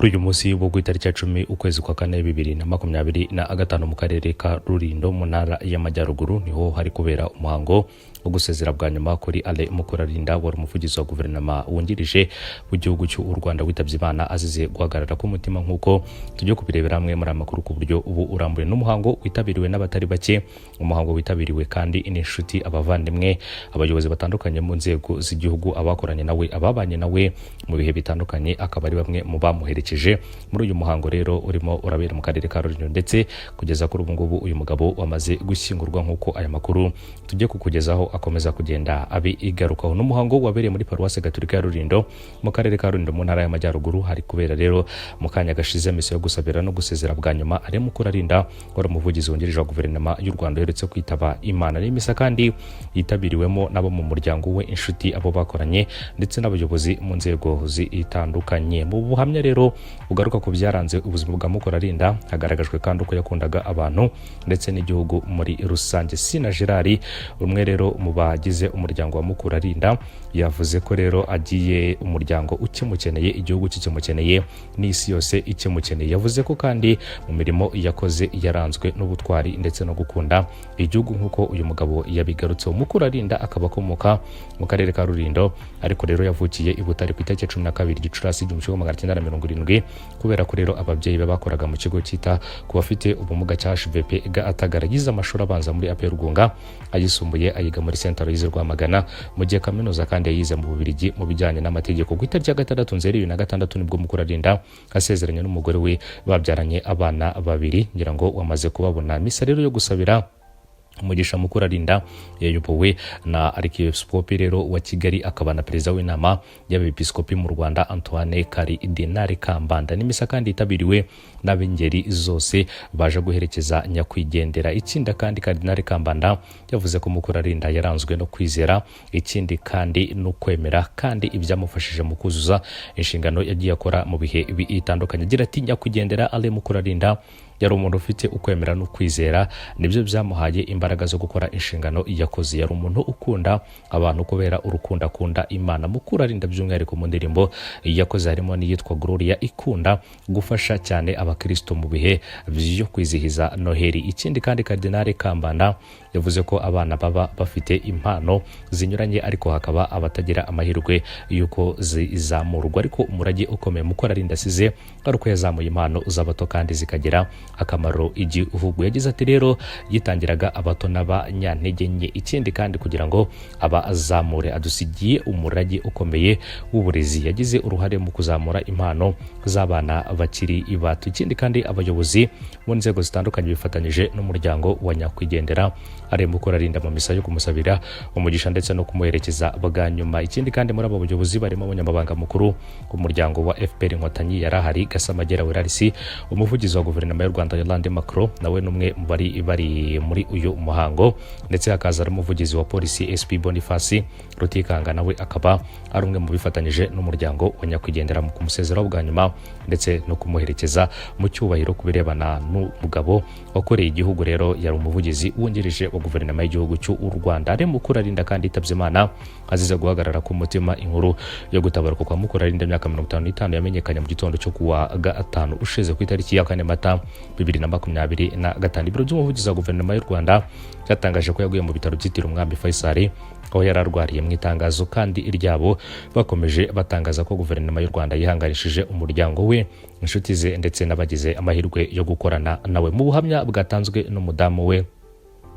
Kuri uyu munsi wo ku itariki ya 10 ukwezi kwa kane 2025, mu karere ka Rulindo mu Ntara y'Amajyaruguru, niho hari kubera umuhango wo gusezera bwa nyuma kuri Alain Mukurarinda, wari umuvugizi wa guverinoma wungirije w'igihugu cy'u Rwanda, witabye Imana azize guhagarara k'umutima, nk'uko tujya kubirebera hamwe muri aya makuru ku buryo ubu urambuye. N'umuhango witabiriwe n'abatari bake, umuhango witabiriwe kandi n'inshuti, abavandimwe, abayobozi batandukanye mu nzego z'igihugu, abakoranye nawe, ababanye nawe mu bihe bitandukanye, akaba ari bamwe mu bamuherekeje muri uyu muhango rero urimo urabera mu karere ka Rulindo. Ndetse kugeza kuri ubu ngubu uyu mugabo wamaze gushyingurwa, nk'uko aya makuru tujye kukugezaho akomeza kugenda abigarukaho. N'umuhango wabereye muri Paruwasi Gatolika ya Rulindo mu karere ka Rulindo mu Ntara y'Amajyaruguru. Hari kubera rero mu kanya gashize misa yo gusabira no gusezera bwa nyuma Alain Mukurarinda, wari umuvugizi wungirije wa guverinoma y'u Rwanda uherutse kwitaba Imana. N'imisa kandi yitabiriwemo n'abo mu muryango we, inshuti, abo bakoranye ndetse n'abayobozi mu nzego zitandukanye. Mu buhamya rero bugaruka ku byaranze ubuzima bwa Mukurarinda, hagaragajwe kandi uko yakundaga abantu ndetse n'igihugu muri rusange. Sina Gerard, umwe rero mu bagize umuryango wa Mukurarinda, yavuze ko rero agiye umuryango ukimukeneye, igihugu kikimukeneye n'isi yose ikimukeneye. Yavuze ko kandi mu mirimo yakoze yaranzwe n'ubutwari ndetse no gukunda igihugu, nk'uko uyu mugabo yabigarutseho. Mukurarinda akaba akomoka mu karere ka Rulindo, ariko rero yavukiye i Butare ku itariki ya 12 Gicurasi 1970. Kubera ko rero ababyeyi be bakoraga mu kigo cyita ku bafite ubumuga cya HVP Gatagara. Yize amashuri abanza muri APR Rugunga, ayisumbuye ayiga muri Saint Aloys Rwamagana, mu gihe kaminuza kandi yayize mu Bubiligi mu bijyanye n'amategeko. Ku itariki ya 6 Nzeri 2006 nibwo Mukurarinda asezeranye n'umugore we, babyaranye abana babiri, ngira ngo wamaze kubabona. Misa rero yo gusabira umugisha Mukurarinda yayobowe na Arkiyepiskopi rero wa Kigali akaba na perezida w'Inama y'Abepiskopi mu Rwanda, Antoine Karidinali Kambanda. N'imisa kandi yitabiriwe n'ab'ingeri zose baje guherekeza nyakwigendera. Ikindi kandi, Karidinali Kambanda yavuze ko Mukurarinda yaranzwe no kwizera, ikindi kandi no kwemera, kandi ibyamufashije mu kuzuza inshingano yagiye akora mu bihe bitandukanye. Agira ati: "Nyakwigendera Alain Mukurarinda yari umuntu ufite ukwemera no kwizera, nibyo byamuhaye imbaraga zo gukora inshingano yakoze. Yari umuntu ukunda abantu kubera urukundo akunda Imana." Mukurarinda by'umwihariko mu ndirimbo yakoze harimo n'iyitwa Gloria, ikunda gufasha cyane abakristo mu bihe byo kwizihiza Noheli. Ikindi kandi, Karidinali Kambanda yavuze ko abana baba bafite impano zinyuranye, ariko hakaba abatagira amahirwe y'uko zizamurwa, ariko umurage ukomeye Mukurarinda asize ari uko yazamuye impano z'abato kandi zikagira akamaro igihugu. Yagize ati: "Rero yitangiraga abato n'abanyantege nke, ikindi kandi kugira ngo abazamure. Adusigiye umurage ukomeye w'uburezi, yagize uruhare mu kuzamura impano z'abana bakiri bato." Ikindi kandi, abayobozi mu nzego zitandukanye bifatanyije n'umuryango wa nyakwigendera Alain Mukurarinda mu misa yo kumusabira umugisha ndetse no kumuherekeza bwa nyuma. Ikindi kandi, muri abo bayobozi barimo umunyamabanga mukuru w'umuryango wa FPR Inkotanyi yari ahari, Gasamagera Werarisi, umuvugizi wa guverinoma y'u Rwanda, Yolande Makolo, nawe n'umwe mu bari bari muri uyu muhango, ndetse hakaza n'umuvugizi wa polisi, SP Boniface Rutikanga, nawe akaba ari umwe mu bifatanyije n'umuryango wa nyakwigendera mu kumusezeraho bwa nyuma ndetse no kumuherekeza mu cyubahiro. Ku birebana n'umugabo wakoreye igihugu rero, yari umuvugizi wungirije wa guverinoma y'igihugu cy'u Rwanda, Alain Mukurarinda kandi yitabye Imana azize guhagarara k'umutima. Inkuru yo gutabaruka kwa Mukurarinda, imyaka 55, yamenyekanye mu gitondo cyo kuwa gatanu ushize ku itariki ya 4 Mata 2025. Ibiro by'umuvugizi wa guverinoma y'u Rwanda byatangaje ko yaguye mu bitaro byitiriwe Umwami Faisal aho yari arwariye. Mu itangazo kandi iryabo bakomeje batangaza ko guverinoma y'u Rwanda yihanganishije umuryango we, inshuti ze ndetse n'abagize amahirwe yo gukorana nawe. Mu buhamya bwatanzwe n'umudamu we,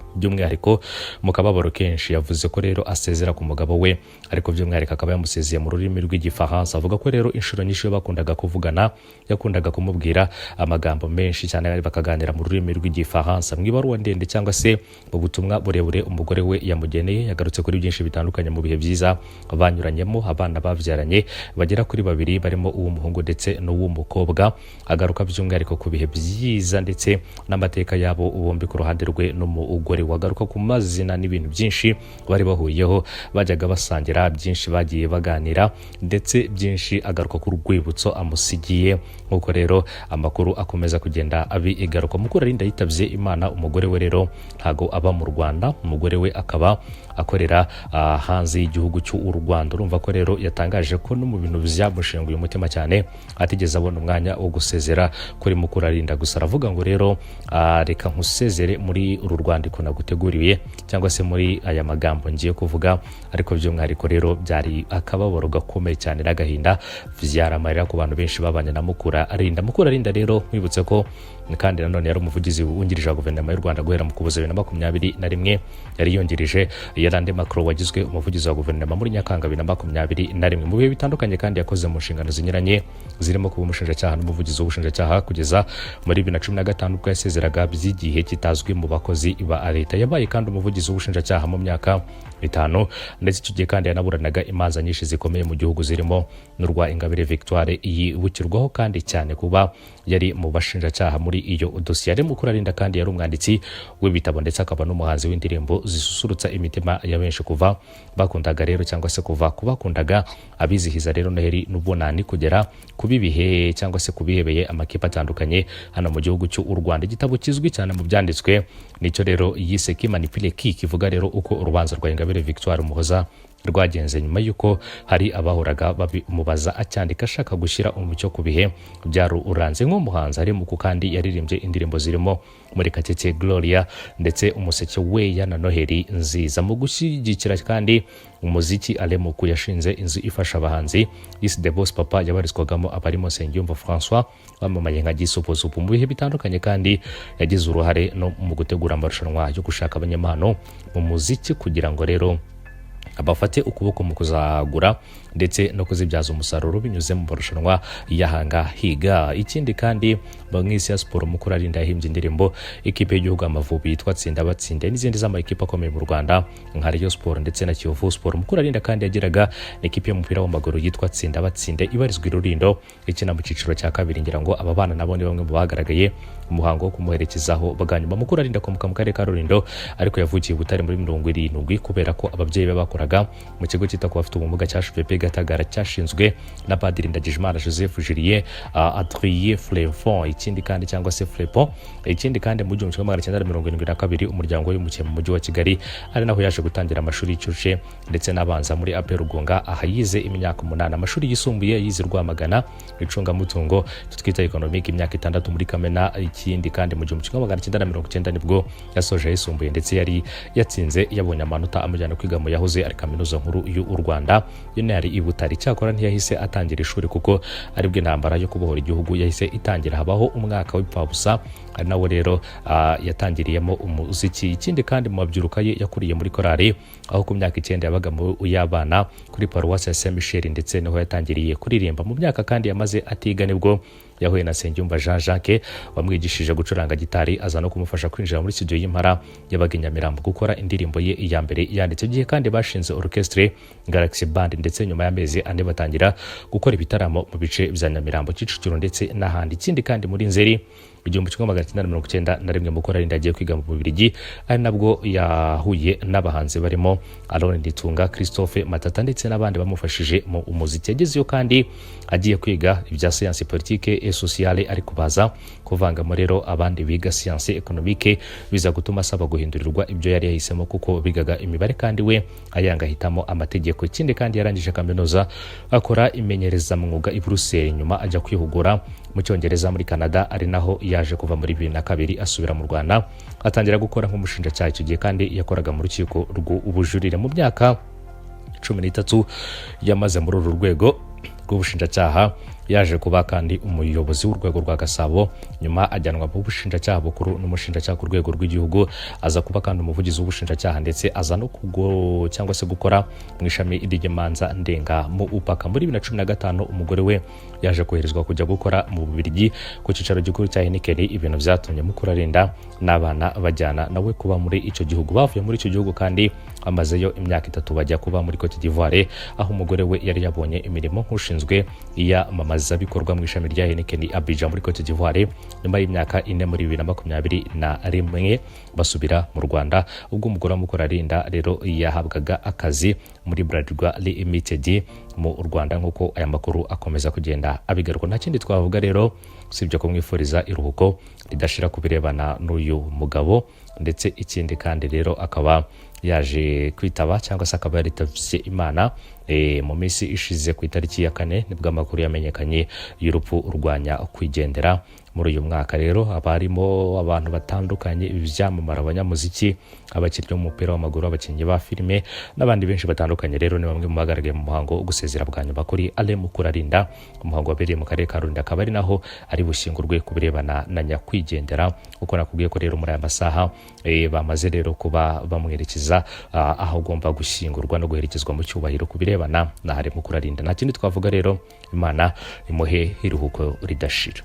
by'umwihariko mu kababaro kenshi, yavuze ko rero asezera ku mugabo we, ariko by'umwihariko akaba yamusezeye mu rurimi rw'Igifaransa. Avuga ko rero inshuro nyinshi iyo bakundaga kuvugana yakundaga kumubwira amagambo menshi cyane, bakaganira mu rurimi rw'Igifaransa. Mu ibaruwa ndende cyangwa se mu butumwa burebure umugore we yamugeneye, yagarutse kuri byinshi bitandukanye mu bihe byiza banyuranyemo, abana babyaranye bagera kuri babiri barimo uw'umuhungu ndetse n'uw'umukobwa. Agaruka by'umwihariko ku bihe byiza ndetse n'amateka yabo bombi ku ruhande rwe n'umugore. n'umugore. Wagaruka ku mazina n'ibintu byinshi bari bahuriyeho, bajyaga basangira byinshi, bagiye baganira ndetse byinshi, agaruka ku rwibutso amusigiye. Nk'uko rero amakuru akomeza kugenda abigaruka, Mukurarinda yitabye Imana. Umugore we rero ntago aba mu Rwanda, umugore we akaba akorera hanze y'igihugu cy'u Rwanda. Urumva ko rero yatangaje ko no mu bintu byamushenguye umutima cyane atigeze abona umwanya wo gusezera kuri Mukurarinda. Gusa aravuga ngo rero reka nkusezere muri uru rwandiko naguteguriye, cyangwa se muri aya magambo ngiye kuvuga. Ariko by'umwihariko rero byari akababaro gakomeye cyane n'agahinda, byaramarira ku bantu benshi babanye na Mukurarinda. Mukurarinda rero, nkwibutse ko kandi nanone yari umuvugizi wungirije wa Guverinoma y'u Rwanda guhera mu Kuboza 2021. Yari yungirije Yolande Makolo wagizwe umuvugizi wa guverinoma muri Nyakanga 2021. Mu bihe bitandukanye kandi yakoze mu nshingano zinyuranye zirimo kuba umushinjacyaha n'umuvugizi w'ubushinjacyaha, kugeza muri 2015 ubwo yasezeraga by'igihe kitazwi mu bakozi ba leta. Yabaye kandi umuvugizi w'ubushinjacyaha mu myaka 5, ndetse icyo gihe kandi yanaburanaga imanza nyinshi zikomeye mu gihugu, zirimo n'urwa Ingabire Victoire, yibukirwaho kandi cyane kuba yari mu bashinjacyaha muri iyo dosiye. Ari Mukurarinda kandi yari umwanditsi w'ibitabo, ndetse akaba n'umuhanzi w'indirimbo zisusurutsa imitima ya benshi, kuva bakundaga rero cyangwa se kuva kubakundaga abizihiza rero Noheli n'Ubunani, kugera kuba ibihe cyangwa se kubihebeye amakipe atandukanye hano mu gihugu cy'u Rwanda. Igitabo kizwi cyane mu byanditswe nicyo rero yise "Qui manipule qui", kivuga rero uko urubanza rwa Ingabire Victoire Umuhoza rwagenze, nyuma y'uko hari abahoraga babimubaza, acyandika ashaka gushyira umucyo ku bihe byaruranze. Nk'umuhanzi ari muku kandi yaririmbye indirimbo zirimo Murekatete Gloria ndetse Umuseke Weya na Noheli Nziza. Mu gushyigikira kandi umuziki, Alain Muku yashinze inzu ifasha abahanzi yise The Boss Papa, yabarizwagamo abarimo Nsengiyumva François wamamaye nka Gisupusupu. Mu bihe bitandukanye kandi yagize uruhare no mu gutegura amarushanwa yo gushaka abanyempano mu muziki, kugira ngo rero abafate ukuboko mu kuzagura ndetse no kuzibyaza umusaruro binyuze mu marushanwa y'ahanga higa. Ikindi kandi, mu isi ya siporo, Mukurarinda yahimbye indirimbo ikipe y'igihugu Amavubi yitwa Tsinda Batsinde, n'izindi z'amakipe akomeye mu Rwanda nka Rayon Sport ndetse na Kiyovu Sport. Mukurarinda kandi yagiraga ikipe y'umupira w'amaguru yitwa Tsinda Batsinde, ibarizwa i Rulindo, ikina mu cyiciro cya kabiri. Ngira ngo aba bana nabo ni bamwe mu bagaragaye umuhango wo kumuherekezaho bwa nyuma. Mukurarinda akomoka mu karere ka Rulindo, ariko yavukiye i Butare muri 70, kubera ko ababyeyi be bakoraga mu kigo cyita ku bafite ubumuga cya HVP Gatagara, cyashinzwe na Padiri Ndagijimana Joseph Julien Adrien Flevon. Ikindi kandi, cyangwa se Flepon. Ikindi kandi, mu 1972 umuryango wimukiye mu mujyi wa Kigali, ari naho yaje gutangira amashuri y'incuke ndetse n'abanza muri APE Rugunga, aha yize imyaka 8. Amashuri yisumbuye yize Rwamagana, icungamutungo twita economic, imyaka 6 muri Kamena. Ikindi kandi, mu 1990 nibwo yasoje ayisumbuye, ndetse yari yatsinze, yabonye amanota amujyana kwiga mu yahoze ari Kaminuza Nkuru y'u Rwanda, yo yari i Butare. Icyakora ntiyahise atangira ishuri, kuko aribwo intambara yo kubohora igihugu yahise itangira, habaho umwaka w'ipfabusa, ari nawo rero yatangiriyemo umuziki. Ikindi kandi, mu mabyiruka ye yakuriye muri korali, aho ku myaka 9 yabaga mu y'abana kuri paruwasi ya Saint Michel, ndetse niho yatangiriye kuririmba. Mu myaka kandi yamaze atiga nibwo yahuye na Nsengiyumva Jean Jacques, wamwigishije gucuranga gitari, aza no kumufasha kwinjira muri studio y'Impara yabaga i Nyamirambo gukora indirimbo ye iya mbere yanditse. Igihe kandi bashinze orchestre Galaxy Band, ndetse nyuma y'amezi 4 batangira gukora ibitaramo mu bice bya Nyamirambo, Kicukiro ndetse n'ahandi. Ikindi kandi, muri Nzeri 1991 Mukurarinda agiye kwiga mu Bubiligi, ari nabwo yahuye n'abahanzi barimo Aaron Nitunga, Christophe Matata ndetse n'abandi bamufashije mu umuziki. Yagezeyo kandi agiye kwiga ibya science politique et sociale, ariko baza kuvangamo rero abandi biga science économique, biza gutuma asaba guhindurirwa ibyo yari yahisemo, kuko bigaga imibare kandi we ayanga, ahitamo amategeko. Ikindi kandi, yarangije kaminuza akora imenyerezamwuga i Buruseli, nyuma ajya kwihugura mu Cyongereza muri Canada, ari naho yaje kuva muri 2002 asubira mu Rwanda, atangira gukora nk'umushinjacyaha. Icyo gihe kandi yakoraga mu rukiko rw'ubujurire. Mu myaka 13 yamaze muri uru rwego rw'ubushinjacyaha, yaje kuba kandi umuyobozi w'urwego rwa Gasabo, nyuma ajyanwa mu bushinjacyaha bukuru n'umushinjacyaha ku rwego rw'igihugu, aza kuba kandi umuvugizi w'ubushinjacyaha, ndetse aza no kugo cyangwa se gukora mu ishami ry'imanza ndenga mu upaka. Muri 2015 umugore we yaje koherezwa kujya gukora mu Bubiligi ku cyicaro gikuru cya Heineken, ibintu byatumye Mukurarinda n'abana bajyana nawe kuba muri icyo gihugu. Bavuye muri icyo gihugu kandi bamazeyo imyaka 3, bajya kuba muri Cote d'Ivoire, aho umugore we yari yabonye imirimo nk'ushinzwe iyamamaza. w'iyamamazabikorwa mu ishami rya Heineken Abidjan muri Cote d'Ivoire. Nyuma y'imyaka 4 muri 2021 basubira mu Rwanda, ubwo umugore wa Mukurarinda rero yahabwaga akazi muri Bralirwa Limited mu Rwanda, nk'uko aya makuru akomeza kugenda abigaruka. Nta kindi twavuga rero usibye kumwifuriza iruhuko ridashira ku birebana n'uyu mugabo. Ndetse ikindi kandi rero, akaba yaje kwitaba cyangwa se akaba yaritavye Imana mu minsi ishize ku itariki ya 4, nibwo amakuru yamenyekanye y'urupfu rwa nyakwigendera. Muri uyu mwaka rero haba harimo abantu batandukanye, ibyamamare, abanyamuziki, abakinnyi b'umupira w'amaguru, abakinnyi ba filime n'abandi benshi batandukanye. Rero ni bamwe mu bagaragaye mu muhango wo gusezera bwa nyuma kuri Alain Mukurarinda, umuhango wabereye mu karere ka Rulindo, akaba ari naho ari bushyingurwe ku birebana na nyakwigendera. Uko nakubwiye ko rero muri aya masaha bamaze rero kuba bamwerekeza aho agomba gushyingurwa no guherekezwa mu cyubahiro ku birebana na Alain Mukurarinda. Nta kindi twavuga rero, Imana imuhe iruhuko ridashira.